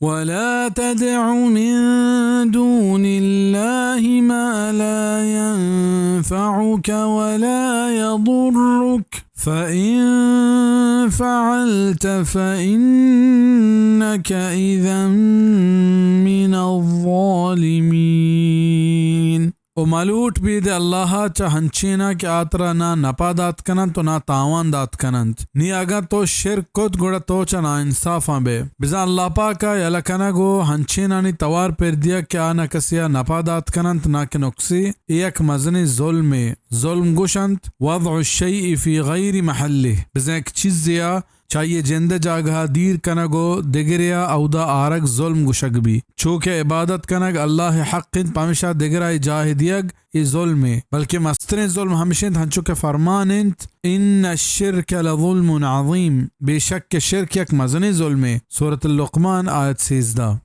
ولا تدع من دون الله ما لا ينفعك ولا يضرك، فإن فعلت فإنك إذا من الظالمين۔ و ملوٹ بید اللہ ءَ چہ ہنچیناں کہ آ ترا نہ نپا دات کننت و نہ تاوان دات کننت۔ نی اگاں تو شرک کت، گڑا تو چہ ناانصافاں بئے۔ بزاں اللہ پاک ءَ یلہ کنگ و ہنچینانی توار پر دیگ کہ آ نہ کسی ءَ نپا دات کننت، نہ کہ نقصے، اے یک مزنیں ظلمے۔ ظلم گوشنت وضع الشيء في غير محله، بزاں یک چیزے ءَ چہ آئی ءِ جند ءِ جاگہ ءَ دیر کنگ و دگرے ءَ اودا آرگ ظلم گوشگ بی۔ چو کہ عبادت کنگ اللہ ءِ حق انت، پمیشا دگرا اے جاہ دیگ اے ظلمے، بلکہ مستریں ظلم ہمش انت، ہنچو کہ فرمان انت، ان الشرک لظلم عظیم، بے شک کہ شرک یک مزنیں ظلمے۔ سورۃ اللقمان، آیت سیزدہ۔